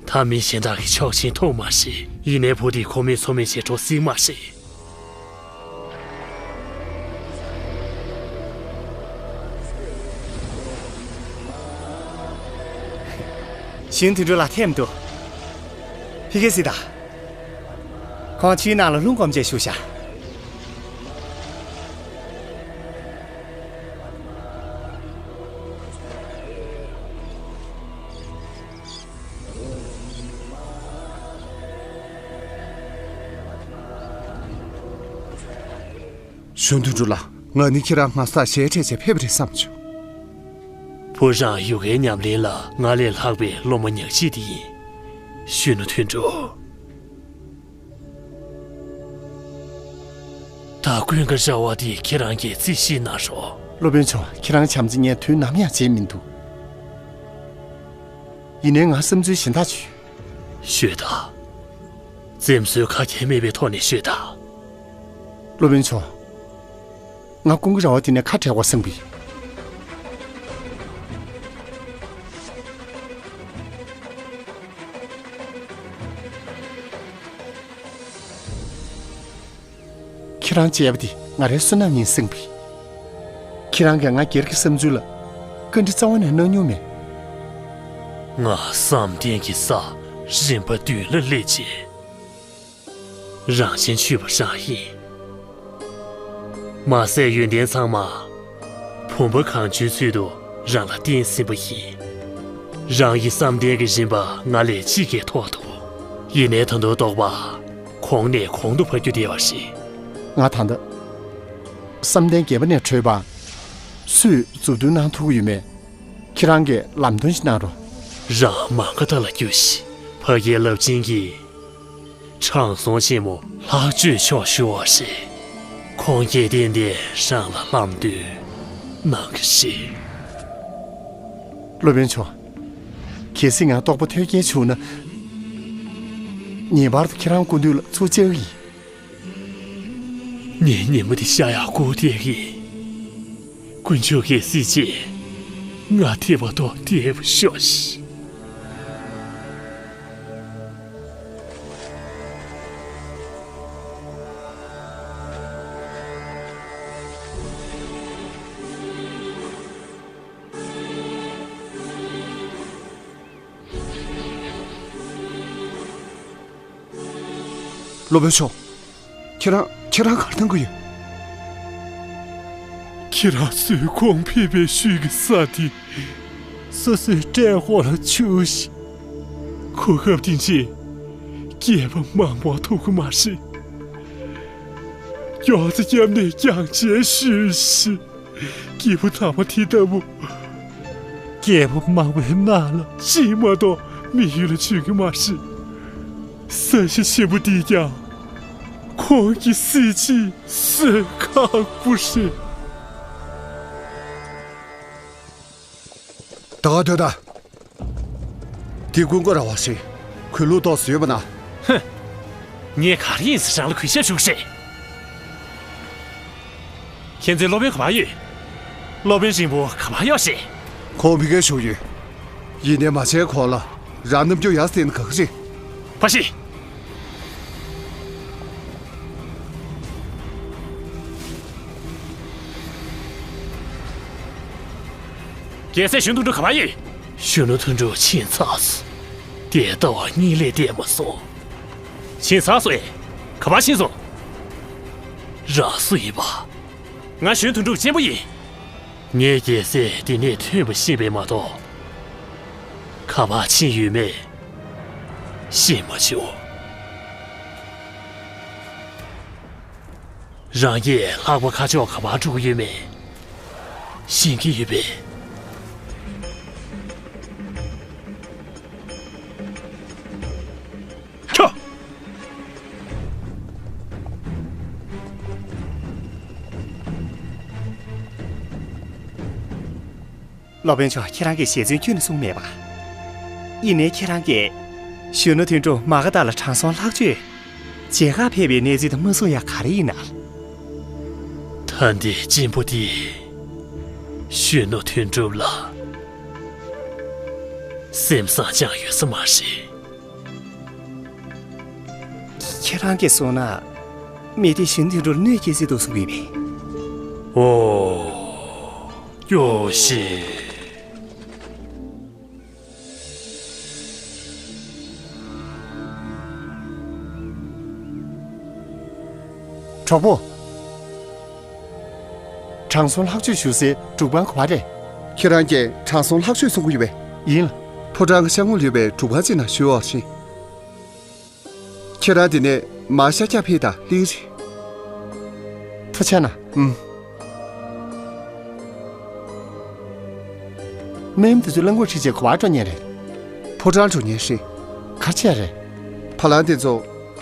ད་མི་གཞན་དག་གིས་ཆོག་མཆན་ཐོབ་མ་ཤེས། ཡིན་ནའི་བུ་དེས་ཁོ་མོས་ཚོར་མེད་བྱས་འགྲོ་སྲིད་མ་ཤེས། གཞོན་དོན་གྲུབ་ལ་ཐེབས་འདུག་ཕ་གི་སི་ད། ཁོང་ཆུའི་ནང་ལ་ལྷུང་གོམས་བྱས་བཞུགས་ཤག་གཞོན་དུ་འགྲོ་ལ། ང་ནི་ཁྱེད་རང་ང་ས་ཞལ་འཕྲད་བྱས་ཕེབས་པ་རེད་བསམ་བྱུང་། བུ་རང་ཡོ་གའི་ཉམས་ལེན་ལ་ང་ལས་ལྷག་པའི་སློབ་མ་ཉག་གཅིག་དེ་ཡིན། གཞོན་ནུ་དོན་གྲུབ། ད་ཀུན་དགའ་ར་བ་དེ་ཁྱེད་རང་གིས་རྩིས་ཞིབ་གནང་རོགས། སློབ་དཔོན་མཆོག་ཁྱེད་རང་བྱམས་བརྩེ་ངས་དུས་ནམ་ཡང་བརྗེད་མི་འདུག་ཡིན་ནའི་ང་བསམ་ཚུལ་གཞན་དག་ཅིག་ཡོད། ཤོད་དང་། འཛེམ་ཟོན་ཁ་གྱེས་མེད་པའི་ཐོག་ནས་ཤོད་དང་། སློབ་དཔོན་མཆོག་ང་ཀུན་དགའ་ར་བ་དེ་ནས་ཁ་བྲལ་བར་བསམ་གི། ཁྱེད་རང་བྱས་པ་དེ་ང་རའི་བསོད་ནམས་ཡིན་བསམ་གི། ཁྱེད་རང་གིས་ང་སྒེར་གྱི་བསམ་ཚུལ་ལ་བཀའ་འདྲི་རྩ་བ་ནས་གནང་མྱོང་མེད། ང་བསམ་གཏན་གྱི་ས་རིམ་པ་བདུན་ལ་སླེབས་རྗེས། རང་བཞིན་ཆུད་པ་རང་ཡིན། མ་ཟད་ཡོན་ཏན་ཚང་མ་བུམ་པ་གང་བྱོའི་ཚུལ་དུ་རང་ལ་བསྟན་ཟིན་པ་ཡིན། རང་གི་བསམ་གཏན་གྱི་རིམ་པ་ང་ལས་གཅིག་གིས་མཐོ་འདུག་ཡིན་ནའི་ད་དུང་རྟོགས་པ་གོང་ནས་གོང་དུ་འཕར་རྒྱུ་དེ་བ་རེད། ང་ད་ལྟ་བསམ་གཏན་བརྒྱད་པ་ནས་གྲོལ་བ། སུས་མཛུབ་སྟོན་གནང་ཐུབ་ཀྱི་ཡོད་མེད། ཁྱེད་རང་གིས་ལམ་སྟོན་ཞིག་གནང་རོགས། རང་མ་ག་དྷ་ལ་རྒྱུགས་ཤིག་ཕ་གིའི་རླབས་ཆེན་གྱི་དྲང་སྲོང་ཆེན་མོ་ལྷག་སྤྱོད་མཆོག་ཞུ་བ་རེད། ཁོང་གིས་ཏན་ཏན་རང་ལ་ལམ་སྟོན་གནང་གི་རེད། སློབ་དཔོན་མཆོག་གལ་སྲིད་ང་རྟོགས་པ་ཐོལ་རྒྱལ་བྱུང་ན། ངེས་པར་དུ་ཁྱེད་རང་སྐུ་མདུན་ལ་ཚུར་བཅར་གི་ཡིན། ངའི་ཉིན་མོ་འདི་ཤར་ཡག་སྒུག་བསྡད་ཀྱི། དཀོན་མཆོག་གིས་གཟིགས་རྗེས་ང་དེ་བར་དུ་བསྡད་པར་ཤོག་ཤིག་སློབ་དཔོན་མཆོག་ཁྱེད་རང་ཁྱེད་རང་ག་རེ་གཏོང་གི་ཡོད། ཁྱེད་རང་ཚོས་ཁོང་ཕེབས་པའི་ཤུལ་གྱི་ས་དེ་སོ་སོའི་སྲས་འཁོར་ལ་བཅུག་ཤིག་གོ་སྐབས་དེ་རྗེས་སྐྱེས་པ་མང་པོ་ཐོབ་ཀྱི་མ་རེད། མགྱོགས་ཙམ་བརྒྱབ་ནས་རྒྱང་བཅད་ཞུས་ཤིག་སྐྱེས་བུ་དམ་པ་དེ་ལྟ་བུ། སྐྱེས་བུ་མང་པོའི་ནང་ལ་གཅིག་མ་གཏོགས་མི་ཡུལ་ལ་བྱོན་གྱི་མ་རེད། ས་གཞི་ཆེན་པོ་འདིས་ཀྱང་ཁོང་གི་གཟི་བརྗིད་གསོན་ཁག་པོ་རེད། ད་ག་སྡོད་ད། འདི་ཀུན་དགའ་ར་བ་ཞིག་གུས་ལུགས་ཏོག་ཙམ་ཡོད་པ་ན། ཧུམ། ངས་ག་རེ་ཡིན་ཟེར་རང་ལ་གུས་ཞབས་ཞུ་གི་རེད། ཁྱེད་ཚོའི་སློབ་དཔོན་ག་པར་ཡོད། སློབ་དཔོན་རིང་པོ་ག་པར་ཡོད་ཤེས། ཁོང་ཕ་གིར་བཞུགས་ཡོད། ཡིན་ནའི་མ་བྱན་ཁོང་ལ་རང་རྣམ་འགྱུར་ཡག་ཟེར་ན་དགའ་གི་རེད། ཕ་ཤི། རྒྱལ་སྲས་གཞོན་དོན་གྲུབ་ག་པར་ཡོད། གཞོན་ནུ་དོན་གྲུབ་ཕྱིན་ཚར་སོང་། དེ་ལྟ་བ་གཉིད་ལས་འདས་མ་སོང་། ཕྱིན་ཚར་སོང་ཨེ། ག་པར་ཕྱིན་སོང་། རང་སུ་ཡིན་པ། ང་གཞོན་དོན་གྲུབ་གཅེན་པོ་ཡིན། ངས་རྒྱལ་སྲས་འདི་ནས་ཐོན་པ་ཤེས་པས་མ་གཏོགས། ག་པར་ཕྱིན་ཡོད་མེད་ཤེས་མ་བྱུང་། རང་གིས་ལྷག་པ་ཁ་ཕྱོགས་ག་པར་འགྲོ་གི་ཡོད་མེད་ཤེས་ཀྱི་ཡོད་པས། ཁྱོ། སློབ་དཔོན་མཆོག་ཁྱེད་རང་གིས་ཞལ་རྫུན་ཁྱོན་ནས་གསུངས་མེད་པ། ཡིན་ནའི་ཁྱེད་རང་གིས་གཞོན་ནུ་དོན་གྲུབ་མ་ག་དྷ་ལ་དྲང་སྲོང་ལྷག་སྤྱོད་མཇལ་ཁར་ཕེབས་པའི་གནས་ཚུལ་དེ་མ་གསུངས་ཡག་ག་རེ་ཡིན་ན། ད་ལྟའི་གཅེན་པོ་དེས་གཞོན་ནུ་དོན་གྲུབ་ལ་སེམས་བཟང་སྦྱངས་ཡོད་ས་མ་རེད། ཁྱེད་རང་གིས་གསུངས་ན། མི་དེ་གཞོན་དོན་གྲུབ་ལ་གནོད་སྐྱེལ་སྲིད་འདུག་གསུངས་ཡོད་པས། ཨོ། སྐྱོ་ཤི། གྲོགས་པོ། དྲང་སྲོང་ལྷག་སྤྱོད་ཞུ་སའི་སྒྲུབ་ཁང་ག་པར་རེད། ཁྱེད་རང་གིས་དྲང་སྲོང་ལྷག་སྤྱོད་གསུང་གི་ཡོད་པས། ཡིན་ལ། ཕོ་བྲང་གི་ཤར་ངོས་ལ་ཡོད་པའི་སྒྲུབ་ཁང་ཅིག་ནང་ཞུ་འོང་ཞིག་ཁྱེད་རང་དེ་ནས་མར་ཤར་རྒྱག་ཕེབས་དང་གླེང་རེད། ཐུགས་རྗེ་གནང་། ཨུམ། སྨན་དེ་ཚོ་རླངས་འཁོར་ཁྲིད་བྱས་ག་པར་འགྲོ་མཁན་རེད། ཕོ་བྲང་འགྲོ་མཁན་རེད། ག་རེ་བྱས་རེད། བ་ལང་དེ་ཚོ་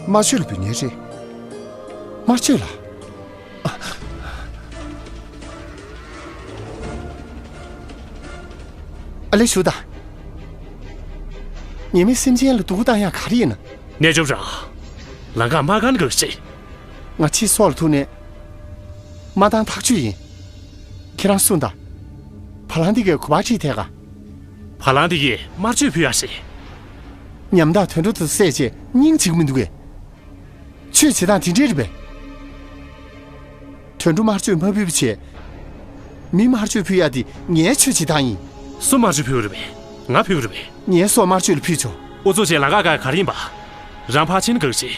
དམར་མཆོད་ལ་འབུལ་མཁན་རེད། དམར་མཆོད་ལ། ཨ་ལེ་ཞུ་དང་། ཉེས་མེད་སེམས་ཅན་ལ་སྡུག་པོ་བཏང་ཡག་ག་རེ་ཡིན་ན། རྣལ་འབྱོར་རང་། ལམ་ཁ་དམར་ཁ་ནས་འགག་ཤིག་ང་ཕྱིས་སྲོག་ལ་ཐུག་ནས། མ་བཏང་ཐག་ཆོད་ཡིན། ཁྱེད་རང་གསུངས་དང་། བ་ལང་འདི་གས་ག་པར་ཁྲིད་ཐད་ག་བ་ལང་འདི་གས་དམར་མཆོད་ཕུལ་ཡག་ཞིག་ཉམ་ཐག་དུད་འགྲོ་དེ་བསད་བྱས་སྙིང་རྗེ་གི་མི་འདུག་གས། ཆོས་བྱེད་སྟངས་དེ་འདྲས་རེད་པས། དུད་འགྲོ་དམར་མཆོད་མ་ཕུལ་བ་བྱས། མི་དམར་མཆོད་ཕུལ་ཡག་དེ་ངའི་ཆོས་བྱེད་སྟངས་ཡིན། སུ་དམར་མཆོད་ཕུལ་བ་རེད་པས། ང་ཕུལ་བ་རེད་པས། ངའི་སྲོག་དམར་མཆོད་ལ་ཕུལ་ཆོག་ཨུ་ཚུགས་བྱས་ལམ་ཁ་བཀག་ག་རེ་ཡིན་པ། རང་ཕར་ཕྱིན་ན་དགའ་ཞིག་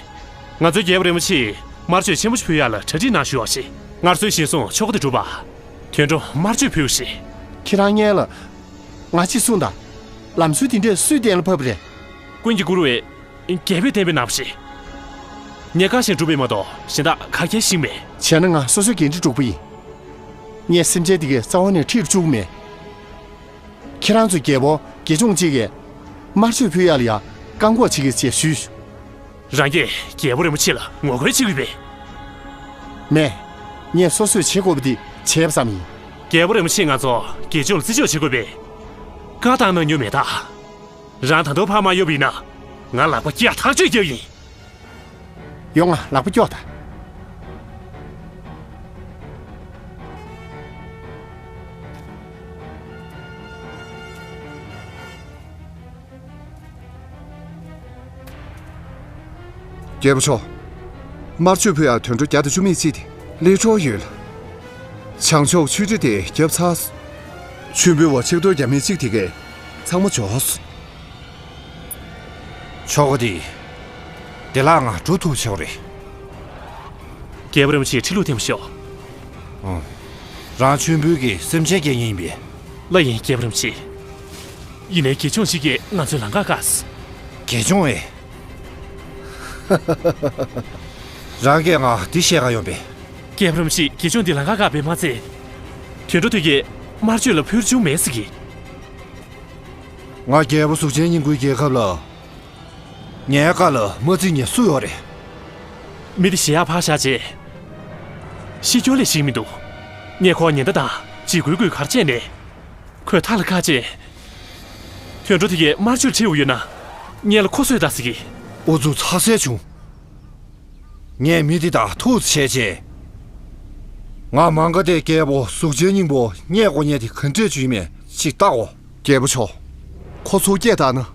ང་ཚོའི་རྒྱལ་པོ་རིན་པོ་ཆེས་དམར་མཆོད་ཆེན་པོ་ཞིག་ཕུལ་ཡག་ལ་གྲ་སྒྲིག་གནང་ཞུ་བ་ཞིག་སྔར་སྲོལ་གཞིར་བཟུང་ཆོ་ག་དེ་སྒྲུབ་པ། དུད་འགྲོ་དམར་མཆོད་ཕུལ་ཞིག་ཁྱེད་རང་སྔོན་ལ། ང་ཅིག་གསུངས་དང་། ལམ་སྲོལ་དེ་འདྲས་སུས་གཏན་ལ་ཕབ་པ་རེད། ཀུན་གྱིས་བཀུར་བའི་རྒྱལ་པོས་གཏན་འབེབས་གནང་བ་རེད། ངས་བཀའ་བཞིན་སྒྲུབ་པ་མ་གཏོགས་གཞན་དག་ག་གེ་ཤེས་མེད། བྱས་ན་ང་སོ་སོའི་འགན་འཁྲི་སྒྲུབ་པ་ཡིན། ངས་སེམས་ཅན་འདི་གའི་རྩ་བ་ནས་ཁྲིད་བཅུག་མེད། ཁྱེད་རང་ཚོའི་རྒྱལ་པོ་དགེ་སྦྱོང་གཅིག་གིས་དམར་མཆོད་ཕུལ་ཡག་ལ་ཡང་བཀག་འགོག་བྱེད་ཀྱི་ཅེས་ཞུས། རང་གིས་རྒྱལ་པོ་རིན་པོ་ཆེ་ལ་ངོ་རྒོལ་བྱེད་ཀྱི་ཡོད་པས། མེད། ངས་སོ་སོས་བྱེད་དགོས་པ་འདི་བྱས་པ་ཙམ་ཡིན། རྒྱལ་པོ་རིན་པོ་ཆེས་ང་ཚོ་དགེ་སྦྱོང་ལ་བརྩི་འཇོག་བྱེད་དགོས་པས། བཀའ་བཏང་གནང་མྱོང་མེད་ད། རང་ད་དུང་ཕར་མ་གཡོལ་བ་ཡིན་ན། ང་ལག་པ་བཀྱག་ཐག་ཆོད་རྒྱག་ཡིན། ཡོང་ང་ལག་པ་ཀྱོག་དང་། རྒྱལ་པོ་མཆོག་དམར་མཆོད་ཕུལ་ཡག་དུད་འགྲོ་བརྒྱ་དང་བཅུ་མེད་གཅིག་དེ་ལས་འཕྲོ་ཡོད་ལ། བྱང་ཕྱོགས་ཆོས་ཁྲི་དེ་བརྒྱབ་ཚར། མཆོད་འབུལ་བ་ཆིག་སྟོང་བརྒྱ་མེད་གཅིག་དེ་གས་ཚང་མ་འབྱོར་སོང་། ཆོ་ག་འདི། བདེ་བླག་ངང་འགྲུབ་ཐུབ་ཆོག་རེད། རྒྱལ་པོ་རིན་པོ་ཆེའི་ཁྲི་ལུགས་འཐེན་པ་ཤོག་ཨང་། རང་མཆོད་འབུལ་གྱི་སེམས་ཅན་སྐྱེལ་མཁན་ཡིན་པས། ལགས་ཡིན། རྒྱལ་པོ་རིན་པོ་ཆེ། ཡིན་ནའི་དགེ་སྦྱོང་ཞིག་གིས་ང་ཚོའི་ལམ་ཁ་བཀག་སོང་། དགེ་སྦྱོང་ཨེ། རང་གིས་ང་འདི་བཤད་ག་ཡོང་པས། རྒྱལ་པོ་རིན་པོ་ཆེས་དགེ་སྦྱོང་འདི་ལམ་ཁ་བཀག་པས་མ་ཚད། དུད་འགྲོ་དེ་གས་དམར་མཆོད་ལ་ཕུལ་བྱུང་མེད་ཟེར་གི། ང་རྒྱལ་པོ་གཟུགས་ཅན་སྙིང་པོའི་རྒྱལ་ཁབ་ལ། ངའི་བཀའ་ལ་མ་བརྩི་མཁན་སུ་ཡོད་རེད། མི་དེ་ཞེ་ཡག་ཕར་བཞག་རྗེས། ཤི་སྐྱོ་ལས་ཤིག་མི་འདུག་ངས་ཁོར་ཉེན་བརྡ་དང་འཇིགས་སྐུལ་སྐུལ་ག་རེ་བྱས་ནས། ཁོས་མཐའ་ལ་བཀག་རྗེས། དུད་འགྲོ་དེ་གས་དམར་མཆོད་ཁྲིད་འོ་ཡོད་ན། ངས་ལ་ཁོ་གསོད་ད་ཟེར་གི། ཨུ་ཚུགས་ཚ་ཟེར་བྱུང་། ངས་མི་འདི་དང་ཐུག་བྱས་རྗེས། ང་མ་ག་དྷའི་རྒྱལ་པོ་གཟུགས་ཅན་སྙིང་པོ་རྙེད་དགོས་མཁན་དེ་ག་འདྲས་བྱུང་ཡིན་མེད་ཅིག་བལྟའོ། རྒྱལ་པོ་མཆོག་ཁོ་ཚུར་སྐྱེལ་བཏང་ན།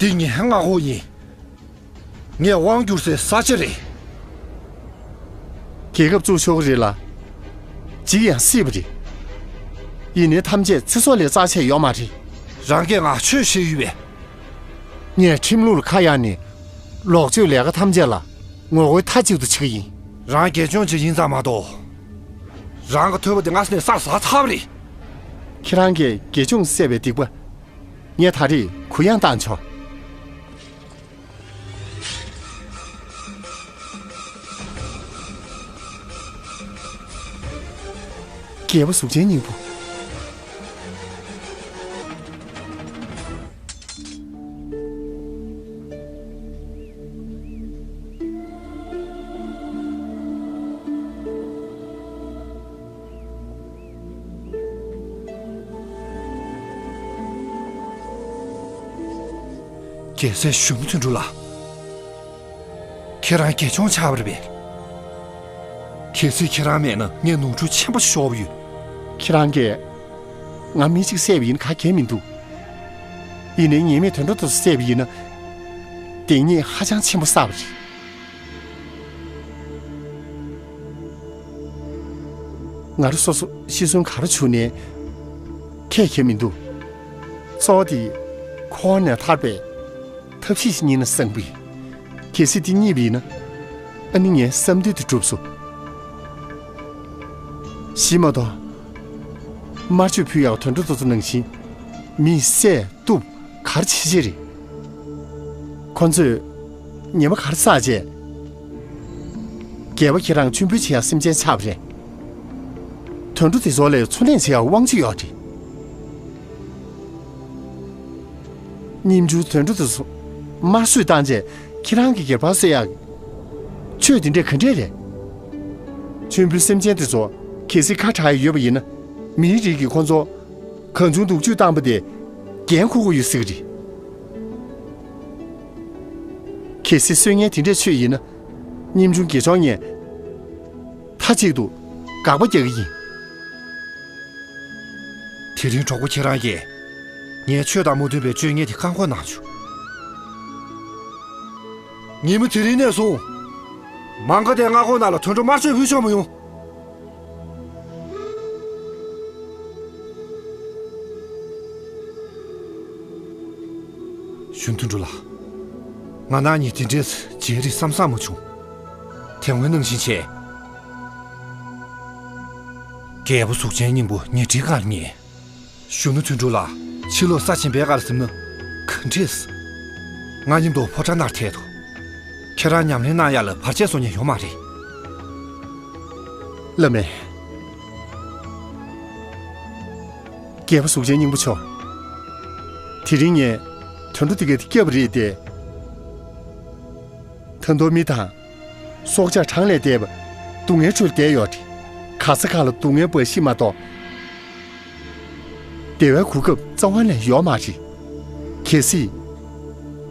འདི་ངའི་མངའ་འོག་ཡིན། ངས་དབང་བསྒྱུར་སའི་ས་ཆ་རེད། རྒྱལ་ཁབ་བཙུགས་ཆོག་གི་རེད་ལ། འཇིག་ཡང་སྲིད་པ་རེད། ཡིན་ནའི་ཐམས་ཅད་ཚེ་སྲོག་ལས་རྩ་ཆེ་ཡོད་མ་རེད། རང་གིས་ང་ཆོས་བཤད་ཡོད་པས། ངས་ཁྲིམས་ལུགས་ལ་ཁ་གཡར་ནས། ལོག་སྤྱོད་ལས་ཀ་ཐམས་ཅད་ལ་ངོ་རྒོལ་མཐའ་གཅིག་ཏུ་བྱེད་ཀྱི་ཡིན། རང་དགེ་སྦྱོང་ཅིག་ཡིན་ཙང་མ་གཏོགས། རང་གི་ཐོས་པ་དེ་སྔ་ས་ནས་བསགས་ཚར་བ་རེད། ཁྱེད་རང་གིས་དགེ་སྦྱོང་བསད་པའི་སྡིག་པ། ངས་ད་རེས་གུ་ཡངས་བཏང་ཆོག་རྒྱལ་པོ་གཟུགས་ཅན་སྙིང་པོ། རྒྱལ་སྲས་གཞོན་ནུ་དོན་གྲུབ་ལགས། ཁྱེད་རང་དགེ་སྦྱོང་ཆགས་པ་རེད་པས། གལ་སྲིད་ཁྱེད་རང་མེད་ན་ངས་ནོར་འཁྲུལ་ཆེན་པོ་ཤོར་བ་ཡོད། ཁྱེད་རང་གིས་ང་མི་གཅིག་བསད་པ་ཡིན་ག་གེ་མི་འདུག་ཡིན་ནའི་ངེས་མེད་དུད་འགྲོ་དེ་ཚོ་བསད་པ་ཡིན་ན། དེ་ཉིད་ཧ་ཅང་ཆེན་པོ་བསགས་པ་རེད། ང་རང་སོ་སོ་ཤི་གསོན་ག་རེ་བྱུང་ནའི་ཁྱད་ཁྱད་མི་འདུག། གཙོ་བོ་དེ་ཁོ་བ་ནས་ཐར་པའི་ཐབས་ཤེས་ཤིག་རྙེད་ན་བཟང་པོ་ཡིན། གལ་སྲིད་དེ་རྙེད་པ་ཡིན་ན། ཨ་ནི་ངའི་བསམ་འདུན་དེ་འགྲུབ་སོང་། ཤི་མ་གཏོགས། དམར་མཆོད་ཕུལ་ཡག་དུད་འགྲོ་དེ་ཚོ་ནང་བཞིན་མི་བསད་གཏུབ་ག་རེ་བྱེད་བྱེད་རེད། ཁོ་ཚོས་ཉེས་པ་ག་རེ་བསགས་བྱས། རྒྱལ་པོ་ཁྱེད་རང་མཆོད་འབུལ་བྱེད་ཡག་སེམས་ཅན་ཆགས་པ་རེད། དུད་འགྲོ་དེ་ཚོ་ལས་འཚོ་གནས་བྱེད་ཡག་དབང་ཆ་ཡོད་རེད། སྙིང་ཆུང་དུད་འགྲོ་དེ་ཚོ་དམར་གསོད་བཏང་རྗེས་ཁྱེད་རང་གི་སྒེར་པར་གསོད་ཡག་ཆོས་དེ་འདྲས་ག་འདྲས་རེད། མཆོད་འབུལ་སེམས་ཅན་དེ་ཚོ་གལ་སྲིད་ཁ་གྲག་ཡག་ཡོད་པ་ཡིན་ན། མིའི་རིགས་ཀྱིས་ཁོ་ཚོ་གང་བྱུང་སྡུག་སྤྱོད་བཏང་པ་དེ་འགན་འཁུར་དགོས་ཡོད་ཟེར་གི་རེད། གལ་སྲིད་གསོད་མཁན་དེ་འདྲས་ཆོས་ཡིན་ན། སྙིང་ཆུང་དགེ་སྦྱོང་ངས་མཐའ་གཅིག་ཏུ་དགག་པ་རྒྱག་གི་ཡིན། དེ་རིང་གྲོགས་པོ་ཁྱེད་རང་གིས་ངའི་ཆོས་དང་མ་མཐུན་པའི་སྤྱོད་ངན་དེ་བཀག་འགོག་གནང་བྱུང་། ཉིན་མོ་དེ་རིང་ནས་བཟུང་། མ་འགག་དེ་མངའ་ཁོངས་ནང་ལ་དུད་འགྲོ་དམར་གསོད་ཕུལ་ཆོག་མི་ཡོང་། གཞོན་དུད་འགྲོ་ལགས། ང་རང་ཉིད་དེ་འདྲའི་བྱེད་རིགས་བསམ་བསམ་མ་བྱུང་། དེ་སྔོན་ནང་བཞིན་བྱས། རྒྱལ་པོ་གཟུགས་ཅན་སྙིང་པོ་ཉལ་ཁྲིའི་སྒང་ལ་ཉལ། གཞོན་ནུ་དུད་འགྲོ་ལགས། ཕྱི་ལོགས་ས་ཆེན་པོའི་སྒང་ལ་གཟིམ་ན་ག་འདྲས། ང་མཉམ་དུ་ཕོ་བྲང་ནང་ཐད་དོ། ཁྱེད་རང་ཉམས་ལེན་གནང་ཡག་ལ་བར་ཆད་བཟོ་མཁན་ཡོད་མ་རེད། བླ་མས། རྒྱལ་པོ་གཟུགས་ཅན་སྙིང་པོ་མཆོག། དེ་རིང་ངས་དུད་འགྲོ་དེ་ག་དེ་བསྐྱབས་པ་རེད་དེ། ད་དུང་མི་དང་། སྲོག་ཆགས་གྲངས་ལས་འདས་པ་སྡུག་བསྔལ་ཁྲོད་བསྡད་ཡོད་རེད། ག་ས་ག་ལ་སྡུག་བསྔལ་འབའ་ཞིག་མ་གཏོགས། བདེ་བའི་གོ་སྐབས་རྩ་བ་ནས་ཡོད་མ་རེད། གལ་སྲིད།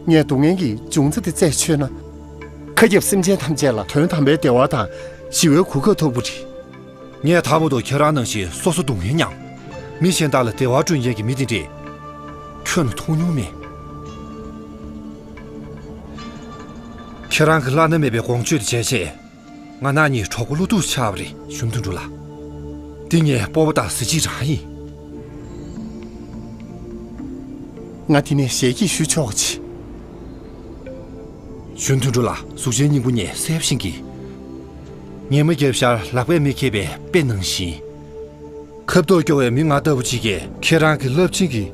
ངས་སྡུག་བསྔལ་གྱི་འབྱུང་རྩ་དེ་རྩད་ཆོད་ན། མཁའ་ཁྱབ་སེམས་ཅན་ཐམས་ཅད་ལ་དོན་དམ་པའི་བདེ་བ་དང་ཞི་བའི་གོ་སྐབས་ཐོབ་པ་རེད། ངས་ད་བར་དུ་ཁྱེད་རང་ནང་བཞིན་སོ་སོ་སྡུག་བསྔལ་མྱངས། མི་གཞན་དག་ལ་བདེ་བ་བསྐྲུན་མཁན་གྱི་མི་དེ་འདྲས་ཁྱོན་ནས་མཐོང་མྱོང་མེད། ཁྱེད་རང་གི་བླ་ན་མེད་པའི་དགོངས་སྤྱོད་དེ་བྱས་རྗེས། ང་རང་གཉིས་གྲོགས་པོ་བློ་ཐུག་ཆགས་པ་རེད། གཞོན་དུད་འགྲོ་ལགས། འདི་ངའི་སྤོབས་པ་དང་གཟི་བརྗིད་རང་ཡིན། ང་འདི་ནས་ཞལ་གྱིས་ཞུ་ཆོག་གི། གཞོན་དུད་འགྲོ་ལགས། གཟུགས་ཅན་སྙིང་པོ་ངས་གསལ་པོ་ཤེས་ཀྱི། ཉི་མ་བརྒྱབ་ཤར་ལག་པས་མི་ཁེབས་པའི་དཔེ་ནང་བཞིན། ཁ་མདོག་སྐྱོ་བའི་མི་ང་ལྟ་བུ་ཅིག་གིས་ཁྱེད་རང་གི་རླབས་ཆེན་གྱི་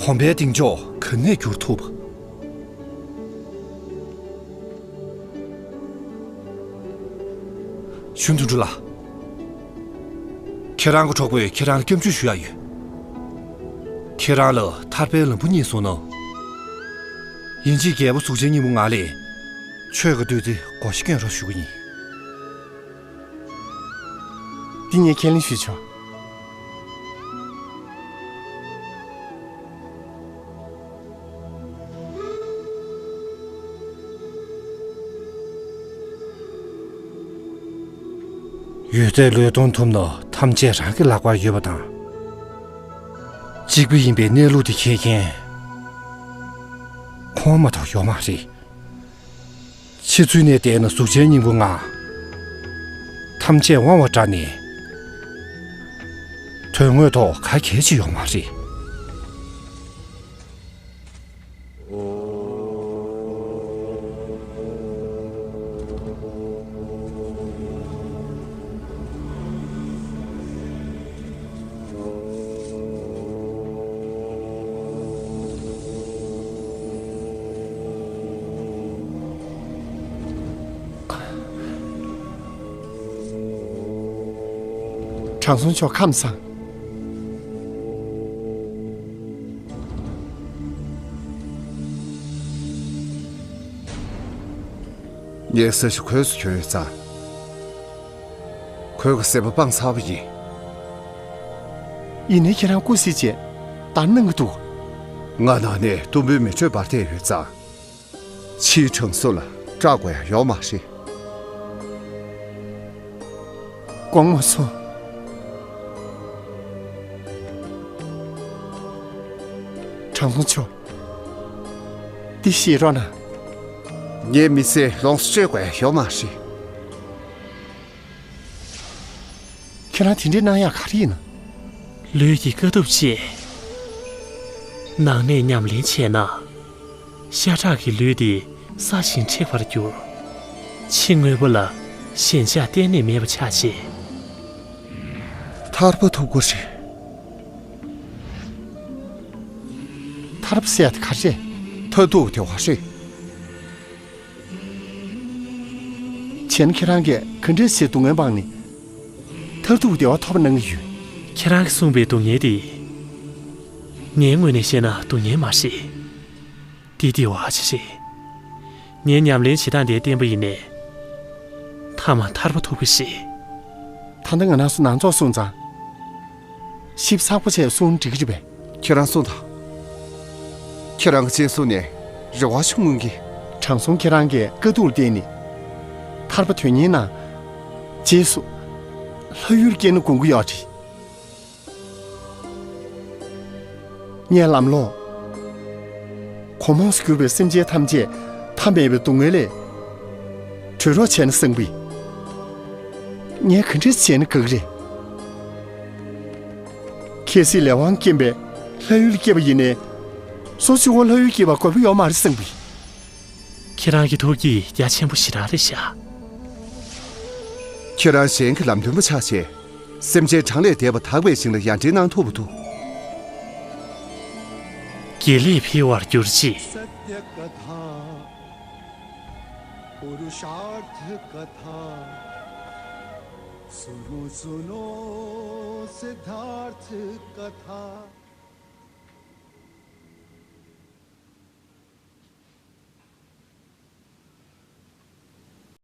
གོམ་པའི་གདེང་འཇོག་ག་ནས་བསྒྱུར་ཐུབ། གཞོན་དུད་འགྲོ་ལགས། ཁྱེད་རང་གི་གྲོགས་པོས་ཁྱེད་རང་ལ་སྐྱབས་འཇུག་ཞུ་ཡག་ཡོད། ཁྱེད་རང་ལ་ཐར་པའི་ལམ་བུ་རྙེད་སོང་ན། ཡིན་གཅིག་རྒྱལ་པོ་གཟུགས་ཅན་སྙིང་པོ་ང་ལས་ཆོས་ཀྱི་བདུད་རྩི་བགོ་བཤའ་སྐྱོན་རོགས་ཞུ་གི་ཡིན། འདི་ངས་ཁས་ལེན་ཞུས་ཆོག། ཡོད་ཚད་བློས་གཏོང་ཐུབ་ན་ཐམས་ཅད་རང་གི་ལག་པར་ཡོད་པ་དང་། གཅིག་པུ་ཡིན་པའི་གནས་ལུགས་དེ་མཁྱེན་མཁན་ཁོང་མ་གཏོགས་ཡོད་མ་རེད། ཕྱི་ཚུལ་ནས་བལྟས་ན་གཟུགས་ཅན་སྙིང་པོ་ང་ཐམས་ཅད་དབང་བ་འདྲ་ནས། དོན་དངོས་ཐོག་ག་གེ་ཅི་ཡོད་མ་རེད། དྲང་སྲོང་མཆོག་ཁམས་བཟང་། ངའི་ས་གཞི་གོས་སུ་གྱོན་ཡོད་ཙང་། ཁོའི་གི་སྲེད་པ་སྤངས་ཚར་བ་ཡིན། ཡིན་ནའི་ཁྱེད་རང་སྐུ་གཟིགས་བྱས་ད་གནང་གི་འདུག། ང་ནང་ནས་གཏུམ་པོའི་མེ་དྲོད་འབར་བསྡད་ཡོད་ཙང་། ཕྱིའི་དྲང་སྲོང་ལ་སྐྲག་དགོས་ཡག་ཡོད་མ་རེད། དགོངས་མ་ཚོམ། དྲང་སྲོང་མཆོག། འདི་ཤེས་རོགས་གནང་། ངའི་མི་ཚེ་ལོངས་སུ་སྤྱོད་དགོས་ཡོད་མ་རེད། ཁྱེད་རང་དེ་འདྲའི་གནང་ཡག་ག་རེ་ཡིན་ན། ལུས་ཀྱི་དཀའ་ཐུབ་ཆེ། ནང་ནས་ཉམས་ལེན་བྱས་ན། ཤ་ཁྲག་གི་ལུས་དེ་སྲ་ཞིང་མཁྲེགས་པར་འགྱུར། ཕྱི་དངོས་པོ་ལ་ཞེན་ཆགས་གཏན་ནས་མེད་པ་ཆགས་ཆེ། ཐར་པ་ཐུབ་དགོས་རེད། ཐར་པ་ཟེར་ཡག་དེ་ག་རེ་རེད། མཐར་ཐུག་བདེ་བ་རེད། བྱས་ན་ཁྱེད་རང་གིས་ག་འདྲས་བྱས་སྡུག་བསྔལ་སྤངས་ནས་མཐར་ཐུག་བདེ་བ་ཐོབ་པ་གནང་གི་ཡོད། ཁྱེད་རང་གིས་གསུངས་པའི་སྡུག་བསྔལ་འདི། ངའི་ངོས་ནས་བཤད་ན་སྡུག་བསྔལ་མ་རེད། འདི་བདེ་བ་ཅིག་རེད། ངས་ཉམས་ལེན་བྱེད་སྟངས་དེ་བསྟེན་པ་ཡིན་ནའི། མཐའ་མ་ཐར་པ་ཐོབ་ཀྱི་རེད། ད་ལྟ་ང་རང་ཚོ་ནང་ཚོགས་སོང་ཙང་། ཞིབ་ཚགས་པོ་བྱས་གསུང་འགྲིག་གི་རེད་པས། ཁྱེད་རང་གསུངས་དང་། ཁྱེད་རང་གི་སྤྱན་ཟུར་ནས་རེ་བ་ཞིག་མངོན་གྱི། དྲང་སྲོང་ཁྱེད་རང་གིས་དཀའ་སྡུག་ལ་བརྟེན་ནས་ཐར་པ་དོན་གཉེར་གནང་། རྗེས་སུ་ལྷ་ཡུལ་སྐྱེལ་ན་དགོངས་ཀྱི་ཡོད་རེད། ངས་ལམ་ལོག་གོང་མོས་གྱུར་པའི་སེམས་ཅན་ཐམས་ཅད་མཐའ་མེད་པའི་སྡུག་བསྔལ་ལས་གྲོལ་རོགས་བྱས་ན་བསམ་གི། ངས་ག་འདྲས་བྱས་ན་དགའ་གི་རེད། གལ་སྲིད་ལས་དབང་རྐྱེན་པས་ལྷ་ཡུལ་སྐྱེས་པ་ཡིན་ནའི། སོ་སོ་ལྷ་ཡུལ་སྐྱེས་པ་དགོས་པ་ཡོད་མ་རེད་བསམ་གི། ཁྱེད་རང་གི་ཐུགས་ཀྱིས་རྒྱ་ཆེན་པོ་ཞེ་དྲག་རེད་ཤག། ཁྱེད་རང་གཞན་གྱི་ལམ་སྟོན་པ་ཆགས་བྱས། སེམས་ཅན་གྲངས་ལས་འདས་པ་དག་པའི་ཞིང་ལ་ཡར་འདྲེན་གནང་ཐུབ་པ་འདུག། དགེ་ལེགས་འཕེལ་བར་གྱུར་ཅིག། सत्य कथा पुरुषार्थ कथा सुनो सुनो सिद्धार्थ कथा।